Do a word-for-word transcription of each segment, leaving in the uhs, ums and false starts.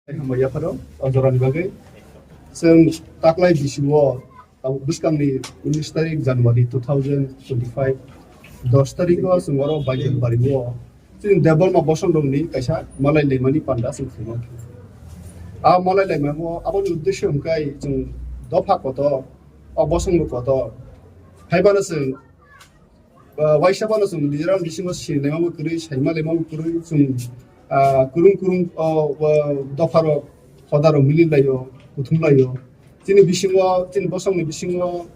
Hambai yapharo, o jorani bagwi. Chwng taklai bisingo, abo bwskangni unis tarik January two thousand twenty-five, dos tarikgo chwng oro Baijalbario chwng Debbarma bosongrokni kaisa malai laimani panda chwng khaimani. A malai laimamo aboni uddesyo hwnkhe chwng dopha kotor, o bosongbo kotor. Haiphano chwng ah, waisa phano chwng Mizoram bisingo sini laimani kwrwi, saima laimani kwrwi, chwng, ah, kwrwng kwrwng, o, o, dopharok, hodarok mili laio, kuthum laio. Chini bisingo, chini bosongni bisingo,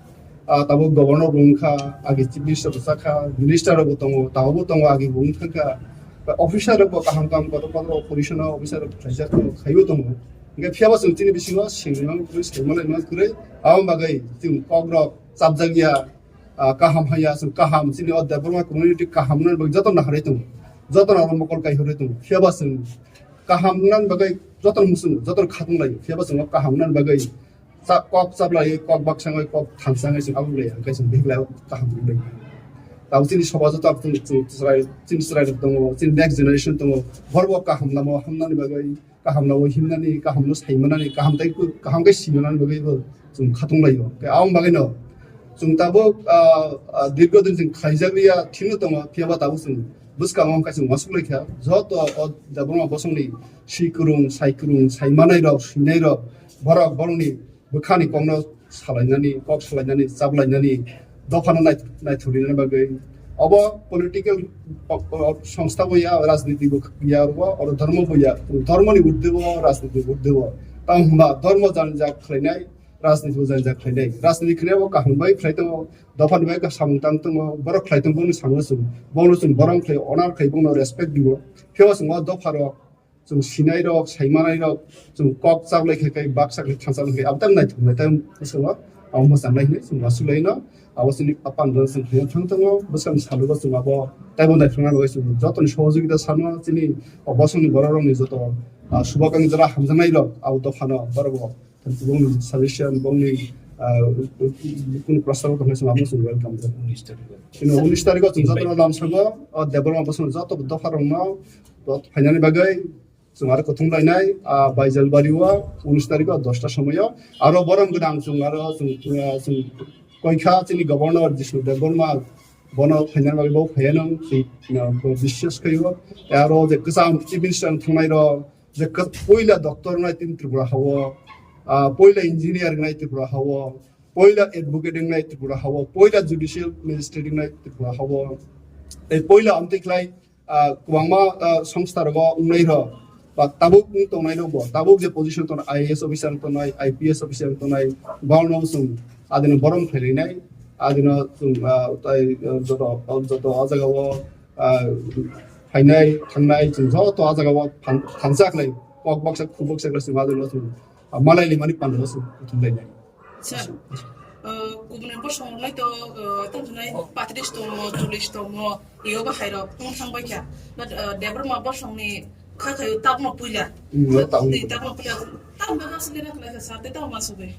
ah, tabuk governor bo wngkha, agi chief minister bo chakha, minister rok bo tongo, tabuk bo tongo, agi bo wngkha. Officer rok bo kaham kaham kotor kotor opposition o officer rok khlaijak tongo, khaibo tongo. Hingke phiya bo chwng chini bisingo sini laimani kwrwi, saima laimani kwrwi, aboni bagwi chwng kok rok chapjak ya. Ah, kaham haya, chwng kaham, chini o Debbarma community kaham wngna bagwi joto naharwi tongo, joto no mokol kai hurwi tongo. Phiya ba chwng kaham wngna bagwi joto no muchungo, joto no khatung laio. Phiya ba chwng o kaham wngna bagwi cha-, kok chaplai, kok baksangwi, kok thansangwi chwng abo lai, hwnkhe chwng bihik lai kaham wngwi lai. Tabuk chini soba joto chwng, chwng chwrai, chini chwrai rok tongo, chini next generation tongo, borok bo kaham lama o hamnani bagwi kaham no himnani, kaham no saimanani, kaham tei ku-, kaham khe simanani bagwi bo chwng khatung laio. Khe aboni bagwi no chwng tabuk, ah, ah, dirgo din chwng khlaijak liya thino tongo, phiya ba tabuk chwng bwskango wngkha chwng uansuk lai kha. Joto o Debbarma bosongni si kwrwng, sai kwrwng, saimanai rok, swinai rok, borok borokni bwkhani kokno salainani, kok salainani, chaplainani, dophano nai-, naithok rinani bagwi. Obo political, o, o, songstha bo ya, rajniti bo ya, oro, oro dhormo bo ya. Dhormoni urdhwe bo, rajniti urdhwe bo. Tamo hwnba dhormo janjak khlainai, rajniti bo janjak khlainai. Rajniti khlainai bo kaham bai khlai tongo, dophani bai samung tang tongo, borok khlai tongo, boni samung chwng, bono chwng borom khlai, honor khlai, bono respect dibo. Phiya chwng o dopharok, chwng sinai rok, saimanai rok, chwng kok chaklai khe, khe baksa khe thansa khe, abo tang naithok nai tang bwskango abo mwchang nai hinwi chwng uansuk lai no, abo chini apan rok chwng thang thang tongo, bwskang salugo chwng abo taibo naithok nai bagwi chwng jotoni sohojogita sano chini o bosongni borok rokni joto, ah, subakang jora hamjaknai rok abo dophano borok bo. Bongni suggestion, bongni, ah, kunu prostab tongkhe chwng abo chwng welcome. Chini unis tarikho chwng jotono lamsango, o Debbarma bosongni joto dopha rokno, o phainani bagwi chwng aro kuthum lainai, ah, Baijalbario unis tarikho dosta somoio. Aro borom gwnang chwng aro chwng, ah, chwng koikha chini governor Jishnu Debbarma, bono phainani bagwi bo phaiya nang, chwng, ah, bo biswas khaio. Aro je kwcham chief minister thangnairok, je kwt-, poila doctor wngnai tini Tripura hao, ah, poila engineer wngnai Tripura hao, poila advocate wngnai Tripura hao, poila judicial magistrate wngnai Tripura hao, tei poila amtwi khlai, ah, kwbangma, ah, songstha rogo wngnai rok, ba tabuk wng tongnai rok bo, tabuk je position tongnai, I A S officer tongnai, I P S officer tongnai, bono chwng adino borom khlai rinai, adino chwng, ah, tai, ah, joto, joto o jaga o, ah, phainai, thangnai, chwng joto ah jaga o than-, thansa khlai, kok baksa, khu baksa khlai chwng ah jaga o chwng, ah, malai limani panda o chwng kuthum lainai. Sir, ah, kubuni bosong lai to, ah, tong thunai patris tongo, cholish tongo, iyo bahai rok tong thang bai kha. But, ah, Debbarma bosong ni kha khayo tabno puila. Hmm, no, tabno. Tei tabno puila. Tabno bagwi asli na khlai kha, sir, tei tabno ma subai.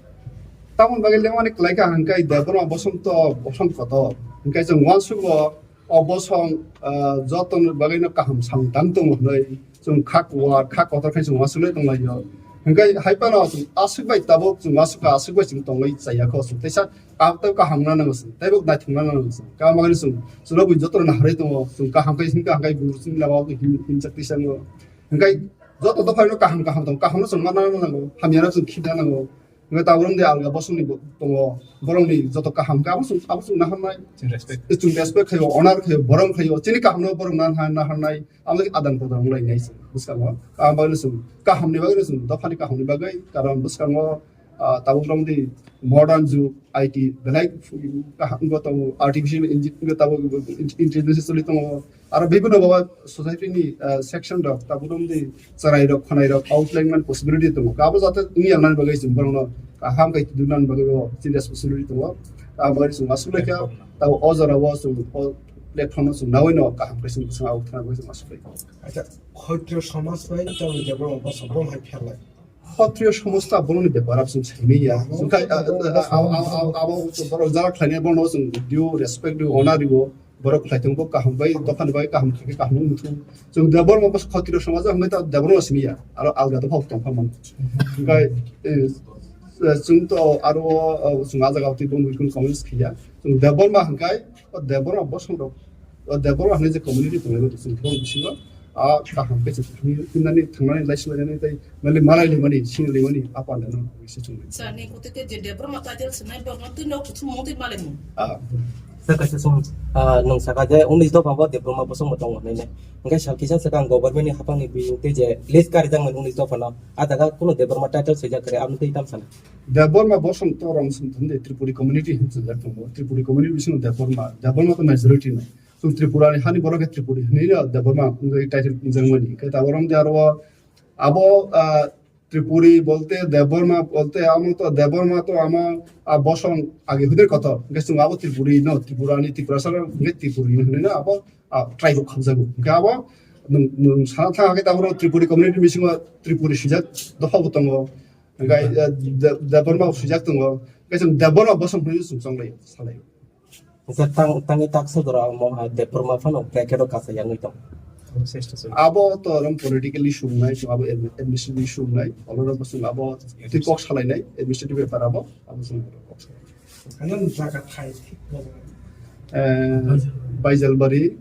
Tabno bagwi lemani khlai kha hangkai Debbarma bosong to bosong kotor. Hangkai chwng uansugo, o bosong, ah, jotoni bagwino kaham samung tang tongo hwnwi chwng kha kuwar, kha kotor khe chwng uansugwi tonglaio. Hwnkhe hai phano chwng aswk bai tabuk chwng uansukha, aswk bai chwng tongwi chaya kho chwng teisa kaham tei kaham wngna nango chwng, teibo naithok wngna nango chwng. Kaham bagwino chwng chwngno bui jotono naharwi tongo, chwng kaham khe himkha hwnkhe bui chwngni lama o him-, himchak tisango. Hwnkhe joto dopharino kaham kaham tongo, kahamno chwng manna nango, hamyano chwng khibna nango. Hwnkhe tabuk romdi alga bosongni bo tongo, borokni joto kaham khe abo chwng, abo chwng naharnai. Chwng respect. Chwng respect khaio, honor khaio, borom khaio, chini kahamno borok nahar-, naharnai, abo adan prodan wnglainai chwng bwskango. Kaham bagwino chwng, kahamni bagwino chwng, dophani kahamni bagwi, karon bwskango, ah, tabuk romdi modern jug, I T belai kaham wngwi tongo, artificial inji-, wngwi tabuk intelligence choli tongo, Aro bibhinno baba society ni, ah, section rok, tabuk romdi chwrai rok, khwnai rok, outline man possibility tongo. Abo jate wngya nani bagwi chwng borokno kaham khai tubunani bagwi bo chini responsibility tongo. Abo bagwi chwng aswk lekha, tabuk o jora o chwng o platform no chwng nawi no kaham khai chwng bwswng abo thwna bagwi chwng aswk lekha. Acha, Khotriyo somaj bai tabuk je borok bosong bom hai pherlai. Khotriyo somaj ta borokni bepar abo chwng saimanya. Chwng khai, ah, ah, ah, ah, ah, abo borok jara khlainai borokno chwng due respect, due honor rwo. Borok khlai tongbo kaham bai, dophani bai kaham khe kaham wng thung. Chwng Debbarma bwswk khotiro samajo hwnbai ta Debbarma simi ya. Aro alga dopha tong pha man. Hwnkhai, eh, chwng to aro, eh, chwng a jaga twi bumui kun comments khiya. Chwng Debbarma hwnkhai, o Debbarma bosong rok, o Debbarma hwnwi je community tongnai rok chwng bong bisingo, a kaham khe chwng thangni, thangnani lai swlainani tei mali malai limani, sing limani, a panda no bisi chwng. Sir, ni kutu ke je Debbarma title swnai borno twi no kutu mung twi malai mung. Ah. Sir, kaisa song, ah, nwng saka je unis dopha bo Debbarma bosong bo tongo hwnwi nai. Hwnkhe sal kisa swkang government ni haphang ni bising twi je list karijak mani unis dopha no, a jaga kuno Debbarma title swijak kare, aboni twi tam sana. Debbarma bosong to rong song thum de Tripuri community hin swijak tongo. Tripuri community bisingo Debbarma, Debbarma to majority no. Chwng Tripura ni hani borok khe Tripuri hinwi no Debbarma wngwi title wngjak mani. Khe tabok rong de aro abo, ah, Tripuri bolte Debbarma bolte amo to Debbarma to amo, ah, bosong age huder kotor. Hwnkhe chwng abo Tripuri no, Tripura ni Tiprasa rok hwnkhe Tripuri hinwi no abo, ah, tribe rok hamjago. Hwnkhe abo nwng, nwng sana thang khe tabok rong Tripuri community bisingo Tripuri swijak dopha bo tongo. Hwnkhe, ah, De-, Debbarma bo swijak tongo. Hwnkhe chwng Debbarma bosong hinwi chwng chonglai salai. Hwnkhe tang, tangwi taksa jora omo hai Debbarma phano bracket o kasa yangwi tong. Abo to rom politically sungnai, chwng abo admi-, administratively sungnai, oloro bo chwng abo twi kok salainai, administrative bepar abo, abo chwng kok salainai. Ano jaga thai thik bo. Eh, Baijalbari,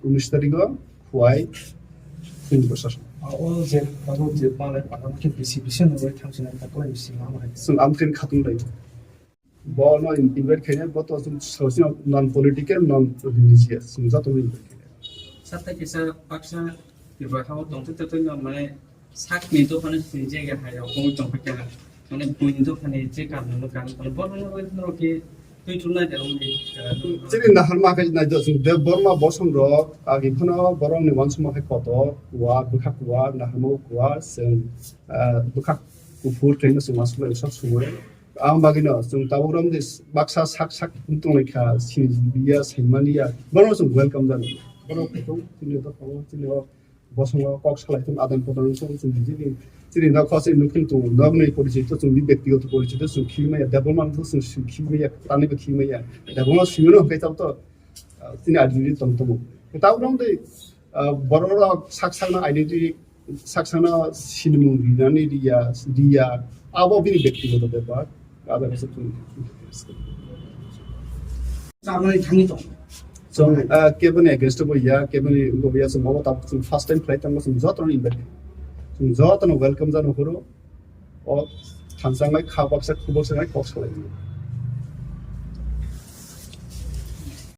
unis tarikh o, Huai, Hindi Prasashan. O je, abo je malai pada ke bisi bisi no bai thang sinai ta koi bisi ma hai. Chwng amtwini khatung lai. Bono in-, invite khainai, bo to chwng sosino non political, non religious, chwng jotono invite khainai. Sir, tei kisa baksa Tripura hao tongthok tongthok no mane sakni dophani sini je ga hai rok tong tong kha, mane buini dophani je kam no kam kono bono no no ke twi thumna de ong ni. Chini nahar ma khe nai do chwng Debbarma bosong rok agi phano borok ni wansukma khe kotor, kuar, bwkha kuar, nahar ma kuar, chwng, ah, bwkha kuphur khe no chwng wansuk lai sak sumui. Ang bagwino chwng tabuk romdi baksa sak sak wng tonglaikha, siniya, saimaniya, borokno chwng welcome jani. Borok kaitor chini dophao, chini o bosongo kok salai thung, adan prodan wng thung, chwng chini, chini nokho se nukung tongo, nokni porichito chwng di bektigoto porichito chwng khimaya, development chwng khimaya, tanibo khimaya, development swngno hwnkhe tabuk to, ah, chini identity tong tongo. Tabuk romdi, ah, borok rok sak sakno identity saksano sinimung rinani riya, riya, abo bini bektigoto bepar. Ada bisa pun. Samai thangwi tong. So, ah, keboni against bo ya, keboni bo ya, so, abo tabuk chwng first time flight tangma chwng jotono invite. Chwng jotono welcome jano horo. O thansa ngai kha baksa, khu baksa ngai kok salai.